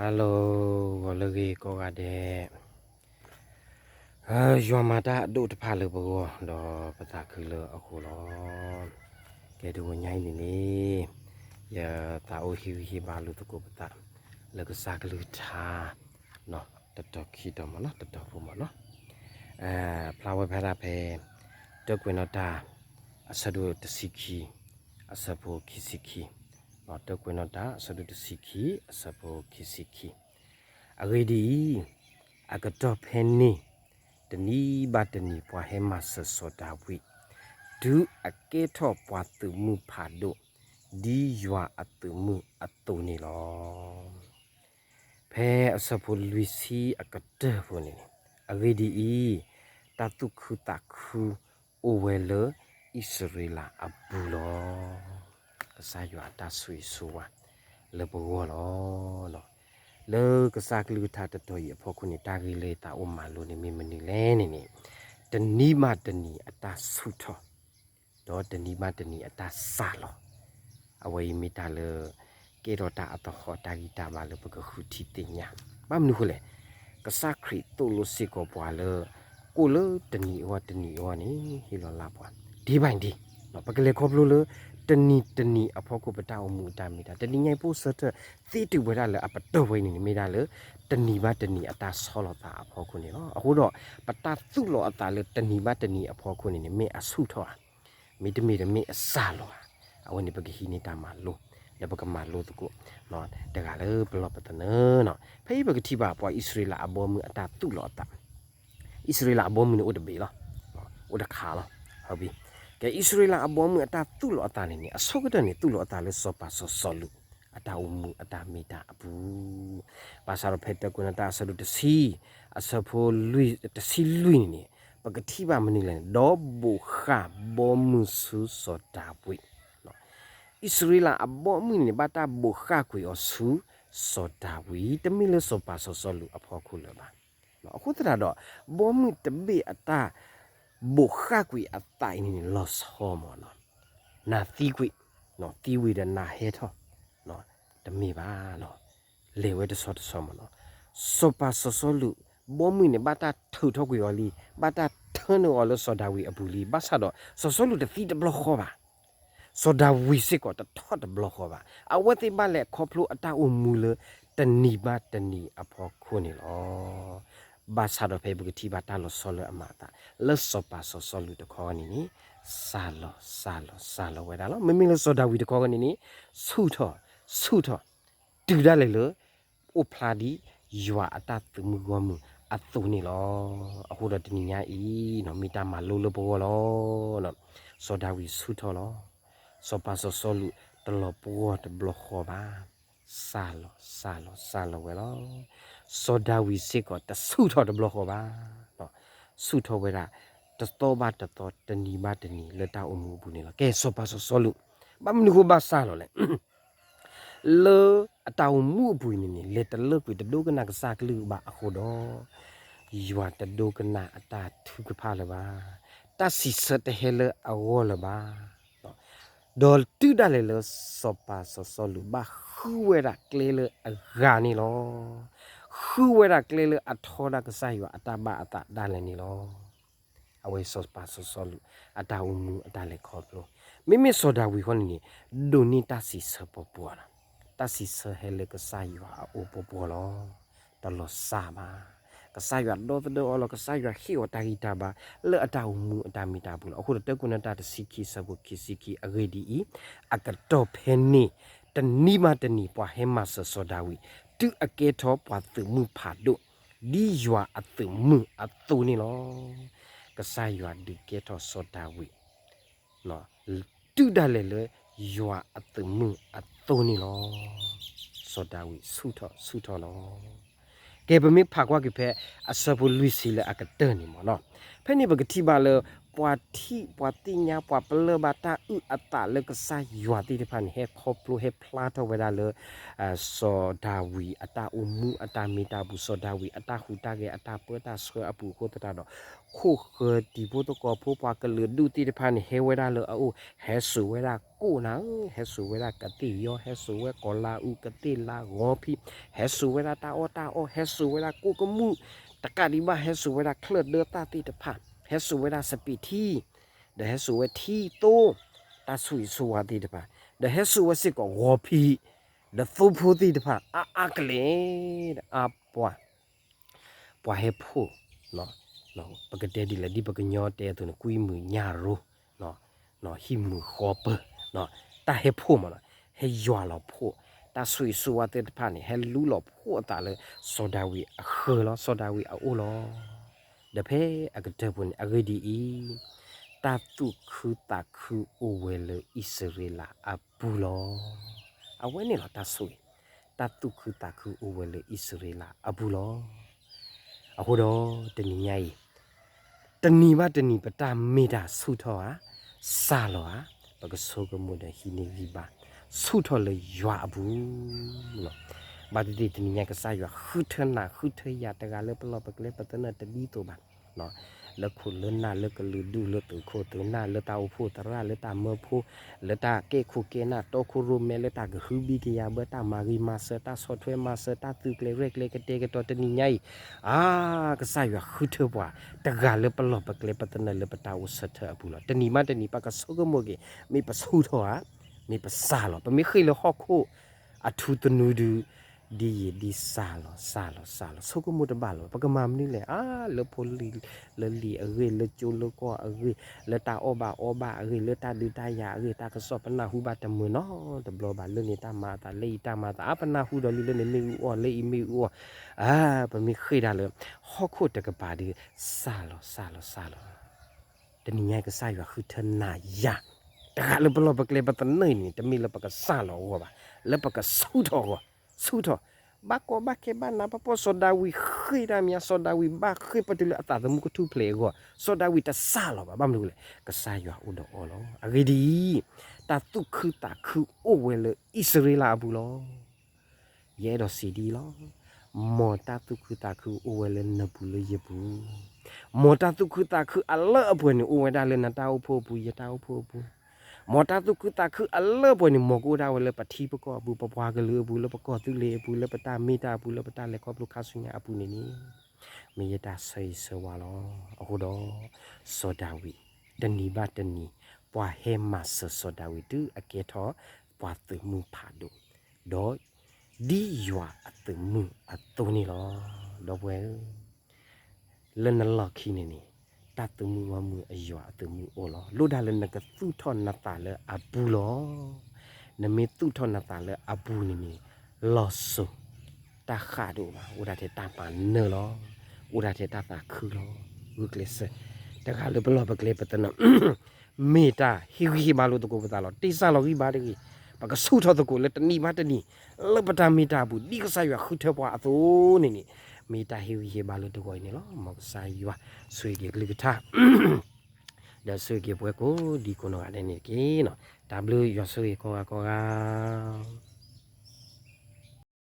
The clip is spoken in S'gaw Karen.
Hello, ဂီၤလၢအဂ့ၤကိးဂၤဒဲး, ယွၤမၤတၢ်အဒိၣ်တဖၣ်လၢပဂီၢ် ဒီးပသးခုလၢအဃိလီၤ. ကဲ တဂီၤညါအံၤန့ၣ်န့ၣ် ယသးအိၣ်ဟ့ၣ်ဂံၢ်ဟ့ၣ်ဘါလိာ်သကိးပသး လၢကစၢ်ကလုၢ်ကထါ တတီၤခံတီၤမ့ၢ်နီၤ, တတီၤဖိမ့ၢ်နီၤ, ဖျါဝဲဖဲဒၣ်ဖဲ တၢကွဲးနီၣ်တၢ် အဆၢဒိၣ်တဆံခံ အဆၢဖိခံဆံခံ, တၢကွဲးနီၣ်တၢ် အဆၢဒိၣ်တဆံခံ အဆၢဖိခံဆံခံ, အဂ့ၢ်ဒ်အံၤ, အကတီၢ်ဖဲန့ၣ် တနံၤဘၣ်တနံၤ ပှၤဟဲမၤစၢၤစီၤဒၤဝံး တုၤအကဲထီၣ်ပှၤသုးမုၢ်ဖးဒိၣ် ဒ်ယွၤအသုးမုၢ်အသိးန့ၣ်လီၤ. ဖဲအဆၢဖိလွံၢ်ဆံအကတၢၢ်ဖိန့ၣ်န့ၣ်, အဂ့ၢ်ဒ်အံၤ, တၢ်သူၣ်ခုသးခုအိၣ်ဝဲလၢအံၣ်စရ့လးအပူၤလီၤ. ကစၢ်ယွၤအတၢ်ဆိၣ်ဂ့ၤဆိၣ်ဝါလၢပဂီၢ်လီၤ. လၢကစၢ်ကလုၢ်ကထါတတီၤအံၤအဖီခိၣ်န့ၣ် တၢ်ဂ့ၢ်လၢသးအိၣ်မၤလိန့ၣ်မ့ၢ်မနုၤလဲၣ်န့ၣ်န့ၣ်, တနံၤဘၣ်တနံၤအတၢ်ဆူၣ်ထီၣ် ဒီးတနံၤဘၣ်တနံၤအတၢ်စှၤလီၤ. အဝဲအံၤမ့ၢ်တၢ်လၢ ကဲထီၣ်တၢ်အသဟီၣ်တၢ်ဂံၢ်တၢ်ဘါလၢပကဃုထံၣ်သ့ၣ်ညါ, ဘၣ်မနုၤအဃိလဲၣ်, ကစၢ်ခရံာ်သိၣ်လိစ့ၢ်ကီးပှၤလၢ ကိၣ်လၢတနံၤအဂီၢ်တနံၤအဂီၢ်န့ၣ် ဟ့ၣ်လီၤလၢ်ပှၤ day by day, ပကလဲၤခီဖျိလၢ တနံၤတနံၤအဖီခိၣ်ပတၢ်အိၣ်မူအတၢ်မ့ၢ်တၢ် တနံၤညါအံၤ ပိၢ်ဆၢထၢၣ်သ့တုၤဝဲဒၣ်လၢအပတီၢ်ဝဲအံၤန့ၣ်န့ၣ် မ့ၢ်ဒၣ်လၢ တနံၤဘၣ်တနံၤအတၢ်ဆီလီၤသးအဖီခိၣ်န့ၣ်လီၤ. အဃိဒီး ပတၢ်သူၣ်လီၤအသးလၢတနံၤဘၣ်တနံၤအဖီခိၣ်န့ၣ်န့ၣ် မ့ၢ်အဆူၣ်ထီၣ်ဧါ, မ့တမ့ၢ်တမ့ၢ်အစှၤလီၤဧါ, အဝဲန့ၣ်ပကဟံးန့ၢ်တၢ်မၤလိ လၢပကမၤလိသကိး တဂၤလၢပလီၢ်ပသနၢၣ်နီၤ. ဖဲအံၤပကထံၣ်ဘၣ်ပှၤအံၣ်စရ့လးအဘီအမုၢ်အတၢ်သူၣ်လီၤအသး, အံၣ်စရ့လးအဘီအမုၢ်န့ၣ်အိၣ်တဘ့ၣ်လီၤ, အိၣ်တခါလီၤ. ကဲ အံၣ်စရ့လးအဘီအမုၢ်အတၢ်သူၣ်လီၤအသးန့ၣ်န့ၣ် အဆိကတၢၢ်န့ၣ် သူၣ်လီၤအသးလၢစီၤပၤစီၤစီလူး အတၢ်အိၣ်မူအတၢ်မ့ၢ်တၢ်အပူၤ, ဘၣ်ဆၣ်ဒီးဖဲတၢကွဲးနီၣ်တၢ်အဆၢဒိၣ်တဆံ အဆၢဖိလွံၢ် တဆံလွံၢ်န့ၣ်န့ၣ် ပကထံၣ်ဘၣ်မနုၤလဲၣ်န့ၣ် ဒီးဘိးဃၣ်ဘီမုၢ်ဆူစီၤဒၤဝံး အံၣ်စရ့လးအဘီအမုၢ်န့ၣ်န့ၣ် ဘၣ်တၢ်ဘိးဃၣ်ကွံာ်အီၤဆူစီၤဒၤဝံး တမ့ၢ်လၢစီၤပၤစီၤစီလူးအဖီခိၣ်လၢၤဘၣ်. အဃိသတးဒီး ဘီမုၢ်တဘ့ၣ်အတၢ်ဘိးဃၣ်ကွံာ်အသးအံၤန့ၣ်န့ၣ် လီၤဆီမ့ၢ်နီၤ, နၤသံကွံာ်, သံဝံၤဒီးနၤဟဲထီၣ်, တမ့ၢ်ဘၣ်, လဲၤဝဲတဆီတဆီမ့ၢ်နီၤ. စီၤပၤစီၤစီလူး ဘီမုၢ်န့ၣ် ဘၣ်တၢ်ထုးထီၣ်ကွံာ်အီၤလံ, ဘၣ်တၢ်ထၢနုာ်အီၤလၢစီၤဒၤဝံးအပူၤလံ, ဘၣ်ဆၣ်ဒီး စီၤစီလူးတသံတဘျီဃီဘၣ်. စီၤဒၤဝံးစ့ၢ်ကီးတထီၣ်တဘျီဃီဘၣ်. အဝဲသ့ၣ်ဘၣ်လဲၤခီဖျိအတၢ်အိၣ်မူလၢတနံၤဘၣ်တနံၤအဖီခိၣ်န့ၣ်လီၤ. ဘၣ်ဆၣ်ဒီးဖဲပကထံၣ်ဘၣ်တၢ်လီၤဆီလၢအမၤအသး လၢစီၤပၤစီၤစီလူးတခီန့ၣ်န့ၣ် စှၤလီၤ စှၤလီၤ စှၤလီၤဝဲဒၣ်လီၤ. မ့မ့ၢ်လၢစီၤဒၤဝံးတခီန့ၣ်န့ၣ် ဆူၣ်ထီၣ် ဆူၣ်ထီၣ် တုၤဒၣ်လဲာ်လၢ အိၣ်ဖျါဒ်ယွၤအတၢ်သုးမုၢ်ဂီၢ်မုၢ်အသိးန့ၣ်လီၤ. အဃိဒီးတနံၤညါအံၤ မ့ၢ်တၢ်မၤလိလၢပဂီၢ်လီၤ. စီၤဒၤဝံးဆူၣ်ထီၣ်လီၤ. စီၤပၤစီၤစီလူးတလီၤပှီၢ်တဘျီဃီဘၣ်. စှၤလီၤ စှၤလီၤ စှၤလီၤဝဲလီၤ. စီၤဒၤဝံးစ့ၢ်ကီးတဆူၣ်ထီၣ်တဘျီဃီဘၣ်. ဆူၣ်ထီၣ်ဝဲဒၣ် တသီဘၣ်တသီ တနံၤဘၣ်တနံၤ လၢတၢ်အိၣ်မူအပူၤန့ၣ်လီၤ. ကဲ စီၤပၤစီၤစီလူး ဘၣ်မနုၤအဃိဘၣ်စှၤလီၤလဲၣ်. လၢအတၢ်အိၣ်မူအပူၤအံၤန့ၣ်န့ၣ် လဲၤတလၢကွံာ်တဒိကနၣ်ကစၢ်ကလုၢ်ဘၣ်အဃိဒီး ယွၤတဒိကနၣ်အတၢ်ထုကဖၣ်လၢၤဘၣ်. တၢ်စံးဆၢတဟဲလၢအဂီၢ်လၢၤဘၣ်. ဒီးတုၤဒၣ်လဲာ်လၢစီၤပၤစီၤစီလူးဘၣ်ဃုဝဲဒၣ်ကျဲလၢအဂၤန့ၣ်လီၤ. ဃုဝဲဒၣ်ကျဲလၢအထီဒါကစၢ်ယွၤအတၢ်ဘၣ်အသးဒၣ်လဲာ်န့ၣ်လီၤ. အဝဲစီၤပၤစီၤစီလူး အတၢ်အိၣ်မူအတၢ်လဲၤခီဖျိ, မ့မ့ၢ်စီၤဒၤဝံးဃီန့ၣ်န့ၣ် ဒိးန့ၢ်တၢ်စံးဆၢပှီၤပှီၤလီၤ. တၢ်စံးဆၢဟဲလၢကစၢ်ယွၤအအိၣ်ပှီၤပှီၤလီၤ. တလီၤစှၤဘၣ်. ကစၢ်ယွၤဒီသဒၢအီၤလီၤ. ကစၢ်ယွၤဟ့ၣ်အီၤတၢ်ဂံၢ်တၢ်ဘါ လၢအတၢ်အိၣ်မူအတၢ်မ့ၢ်တၢ်ပူၤလီၤ. အဃိဒီးတၢကွဲးနီၣ်တၢ်တဆံခံ ဆၢဖိခံဆံခံ အဂ့ၢ်ဒ်အံၤ, အကတီၢ်ဖဲန့ၣ် တနံၤဘၣ်တနံၤ ပှၤဟဲမၤစၢၤစီၤဒၤဝံး တုၤအကဲထီၣ်ပှၤသုးမုၢ်ဖးဒိၣ် ဒ်ယွၤအသုးမုၢ်အသိးန့ၣ်လီၤ. ကစၢ်ယွၤဒုးကဲထီၣ်စီၤဒၤဝံး တုၤဒၣ်လဲာ်လၢယွၤအသုးမုၢ်အသိးန့ၣ်လီၤ. စီၤဒၤဝံးဆူၣ်ထီၣ် ဆူၣ်ထီၣ်လီၤ. ကဲ ပမ့ၢ်ဖးကွၢ်က့ၤဖဲအဆၢဖိလွံၢ်ဆံလၢအကတၢၢ်န့ၣ်မ့ၢ်နီၤ, ဖဲန့ၣ်ပကထံၣ်ဘၣ်လၢ ပှၤထံၣ်ပှၤသ့ၣ်ညါ ပှၤပလၢၢ်ဘၣ်တၢ်အုၣ်အသးလၢကစၢ်ယွၤသ့ၣ်တဖၣ်န့ၣ် ဟဲခီဖျိဟဲဖျါထီၣ်ဝဲဒၣ်လၢ စီၤဒၤဝံးအတၢ်အိၣ်မူအတၢ်မ့ၢ်တၢ်ပူၤ စီၤဒၤဝံးအတၢ်ဟူးတၢ်ဂဲၤအတၢ်ပၢတၢ်ဆှၢအပူၤအဃိသတးဒီး ခိၣ်ဃၢၤတံၤဖိသကိးဖိ ပှၤကလုာ်ဒူၣ်သ့ၣ်တဖၣ်န့ၣ် ဟဲဝဲဒၣ်လၢအအိၣ် ဟဲစိာ်ဝဲဒၣ်ကိၣ်နၤဧၢ, ဟဲစိာ်ဝဲဒၣ်ကသ့ၣ်ယီ, ဟဲစိာ်ဝဲကီၤလါအူ, ကသ့ၣ်လါဂီၤဖံး, ဟဲစိာ်ဝဲဒၣ်တၢ်အီၣ်တၢ်အီ, ဟဲစိာ်ဝဲဒၣ်ကိၣ်ကမူၣ်, တကးဒံးဘၣ် ဟဲစိာ်ဝဲဒၣ်ချၢၣ်ဒၢသၣ်သ့ၣ်တဖၣ်, ဟဲစိာ်ဝဲဒၣ်စပံးထံ, ဒီးဟဲစိာ်ဝဲထံသိ, တၢ်ဆိၣ်ဂ့ၤဆိၣ်ဝါသ့ၣ်တဖၣ်, ဒီးဟဲစိာ်ဝဲစ့ၢ်ကီးဂီၤဖံး, ဒီးသိဖိသ့ၣ်တဖၣ် အါအါကလဲာ်, အါပှၤ ပှၤဟဲဖှိၣ်, ပကတဲဒ်လဲၣ် ဒ်ပကညီတဲအသိးန့ၣ် ကွံမုၢ်ညၣ်ရိ, ဟံၣ်မုၢ်ဃီပၢၢ်, တၢ်ဟဲဖှိၣ်မးနီၤ, ဟဲယွၤလီၤဖှိၣ်, တၢ်ဆိၣ်ဂ့ၤဆိၣ်ဝါသ့ၣ်တဖၣ်န့ၣ် ဟဲလူလီၤဖှိၣ်အသးလၢ စီၤဒၤဝံးအဃၢၤလီၤ, စီၤဒၤဝံးအအိၣ်လီၤ. ဒီးဖဲအကတၢၢ်ပူၤန့ၣ် အဂ့ၢ်ဒ်အံၤ, တၢ်သူၣ်ခုသးခုအိၣ်ဝဲလၢအံၣ်စရ့လးအပူၤလီၤ. အဝဲန့ၣ်လီၤတၢ်ဆိၣ်ဂ့ၤ, တၢ်သူၣ်ခုသးခုအိၣ်ဝဲလၢအံၣ်စရ့လးအပူၤလီၤ. အဃိဒီးတနံၤညါအံၤ, တနံၤဘၣ်တနံၤပတၢ်မ့ၢ်တၢ်ဆူၣ်ထီၣ်ဧါ, စၢ်လီၤဧါ, ပကဆိကမိၣ်ဒီးဟံးန့ၢ်ဂံၢ်ဘါ, ဆူၣ်ထီၣ်လၢယွၤအပူၤ ဘၣ်သ့ၣ်သ့ၣ်တနံၤညါကစၢ်ယွၤဃုထၢနၤဃုထၢယၤတဂၤလၢပလီၢ်ပကျဲပသနၢၣ်တဒ်သိးဘၣ်, လၢခိၣ်လၢနၢ်လၢကလုာ်ဒူၣ်လၢသုးခိၣ်သုးနၢ်လၢတၢ်အိၣ်ဖှိၣ်သရၣ်လၢတၢ်မၢဖိ လၢတၢ်ကဲခိၣ်ကဲနၢ်တီခိၣ်ရိၣ်မဲလၢတၢ်ကဟုဘံကယာ်ဘၢတၢ်မၤဂံၢ်မၤစၢၤတၢ်ဆီၣ်ထွဲမၤစၢၤတၢ်သုးကျဲၤရဲၣ်ကျဲၤ ကတဲာ်ကတီၤတနံၤညါအံၤ, အါ, ကစၢ်ယွၤဃုထၢပှၤတဂၤလၢပလီၢ်ပကျဲပသနၢၣ်လၢပတၢ်အိၣ်ဆၢထၢၣ်အပူၤလီၤ. တနံၤဘၣ်တနံၤ ပကဆိကမိၣ်က့ၤ, မ့ၢ်ပဆူၣ်ထီၣ်ဧါ, မ့ၢ်ပစၢ်လီၤ. ပမ့ၢ်ဃ့ၢ်လၢဟီၣ်ခိၣ်အထူသနူဒုး, ဒ်ယံာ်ဒ်စၢ်လီၤ, စၢ်လီၤ, စၢ်လီၤ, ဆိကမိၣ်တဘၣ်လီၤ. ပကမၤမနုၤလဲၣ်, အါ, လၢဖိလံၤ, လၢလံၤအဂ့ၢ်, လၢကၠိလၢကီၢ်အဂ့ၢ်, လၢတၢ်အီၣ်ဘၣ်အီဘၣ်အဂ့ၢ်, လၢတၢ်ဒုးတၢ်ယၤအဂ့ၢ်, တၢ်ကစီၣ်ပနၢ်ဟူဘၣ်တမုာ်နီတဘျီဘၣ်. လၢန့ၣ်တၢ်မၤအသး, လၢအံၤတၢ်မၤအသး, အါ, ပနၢ်ဟူဒီးလံ, လၢန့ၣ်မ့ၣ်အူအီၣ်, လၢအံၤမ့ၣ်အူအီၣ်, အါ, ပမ့ၢ်ဃ့ၢ်ဒၣ်လၢ ဟီၣ်ခိၣ်တကပၤဒီး, စၢ်လီၤ, စၢ်လီၤ, စၢ်လီၤ. တနံၤညါကစၢ်ယွၤဃုထၢနၤယၤ တဂၤလၢပလီၢ်ပကျဲပသနၢၣ်အံၤန့ၣ် တမ့ၢ်လၢပကစၢ်လီၤအဂီၢ်ဘၣ်, လၢပကဆူၣ်ထီၣ်အဂီၢ်, ဆူၣ်ထီၣ်, ဘၣ်ကီဘၣ်ခဲဘၣ်နးဘၣ်ဖှီၣ်, စီၤဒၤဝံးဃ့ၢ်တၢ်မံၤ, စီၤဒၤဝံးဘၣ်ဃ့ၢ်ပတုၤလၢအသးသမူကထူၣ်ဖျဲးအဂီၢ်, စီၤဒၤဝံးတစၢ်လီၤဘၣ်. ဘၣ်မနုၤလဲၣ်, ကစၢ်ယွၤအိၣ်ဒီးအီၤလီၤ. အဂ့ၢ်ဒ်အံၤ, တၢ်သူၣ်ခုသးခုအိၣ်ဝဲလၢအံၣ်စရ့လးအပူၤလီၤ. ယအဲၣ်ဒိးစံးဒ်အံၤလီၤ. မ်တၢ်သူၣ်ခုသးခုအိၣ်ဝဲလၢနပူၤလၢယပူၤ, မ်တၢ်သူၣ်ခုသးခုအလၢအပှဲၤန့ၣ် အိၣ်ဝဲဒၣ်လၢနတၢ်အိၣ်ဖှိၣ်အပူၤ ယတၢ်အိၣ်ဖှိၣ်အပူၤ, မ်တၢ်သူၣ်ခုသးခုအလၢအပှဲၤန့ၣ် မ်ကအိၣ်ဒၣ်ဝဲလၢပထံပကီၢ်အပူၤ, ပပှၤကလုာ်အပူၤ, လၢပကီၢ်သူလ့ၤအပူၤ, လၢပတၢ်မ့ၢ်တၢ်အပူၤ, လၢပတၢ်လဲၤခီဖျိခါဆူညါအပူၤန့ၣ်န့ၣ်, မ့ၢ်ယတၢ်ဆၢဂ့ၤဆၢဝါလီၤ. အဃိဒီး, စီၤဒၤဝံး, တနံၤဘၣ်တနံၤ, ပှၤဟဲမၤစၢၤစီၤဒၤဝံးတုၤအကဲထီၣ်ပှၤသုးမုၢ်ဖးဒိၣ်, ဒီး ဒ်ယွၤအသုးမုၢ်အသိးန့ၣ်လီၤ. ဒီပုၢ်ဝဲၢ်ဧၢ, လၢနလီၢ်ခံန့ၣ်န့ၣ်, တၢ်သုးမုၢ်ဂီၢ်မုၢ်အယွၤအသုးမုၢ်အိၣ်လီၤ. လိၣ်ဒၣ်လၢနကသူၣ်ထီၣ်နသးလၢအပူၤလီၤ. နမ့ၢ်သူၣ်ထီၣ်နသးလၢအပူၤန့ၣ်န့ၣ်, လီၤစိၤ တၢ်ဃၣ်တအိၣ်ဘၣ်, အိၣ်ဒၣ်ထဲတၢ်မၤနၢၤလီၤ. အိၣ်ဒၣ်ထဲတၢ်သးခုလီၤ. ဂုာ်ကျဲးစၢး, တဂၤလၢပလီၢ်ပကျဲပသနၢၣ် မ့ၢ်တၢ်ဟ့ၣ်ဂံၢ်ဟ့ၣ်ဘါလိာ်သကိးပသးလီၤ. တ့စၢ်လီၤဂံၢ်ဘါတဂ့ၤ. ပကဆူၣ်ထီၣ်သကိးလၢတနံၤဘၣ်တနံၤ, လၢပတၢ်မ့ၢ်တၢ်အပူၤ ဒ်ကစၢ်ယွၤဃုထၢပှၤအသိးန့ၣ်န့ၣ်, မ့ၢ်တၢ်ဟ့ၣ်ဂံၢ်ဟ့ၣ်ဘါလၢတဂီၤအံၤန့ၣ်လီၤ. မ်ကစၢ်ယွၤဆိၣ်ဂ့ၤက့ၤကလုၢ်ကထါ ဒီးဆိၣ်ဂ့ၤက့ၤပဝဲကိးဒံကိးနီၢ်ဂၤဒဲးန့ၣ်တက့ၢ်. တၢ်ဘျုးယွၤဆိၣ်ဂ့ၤကိးဂၤကိးဂၤ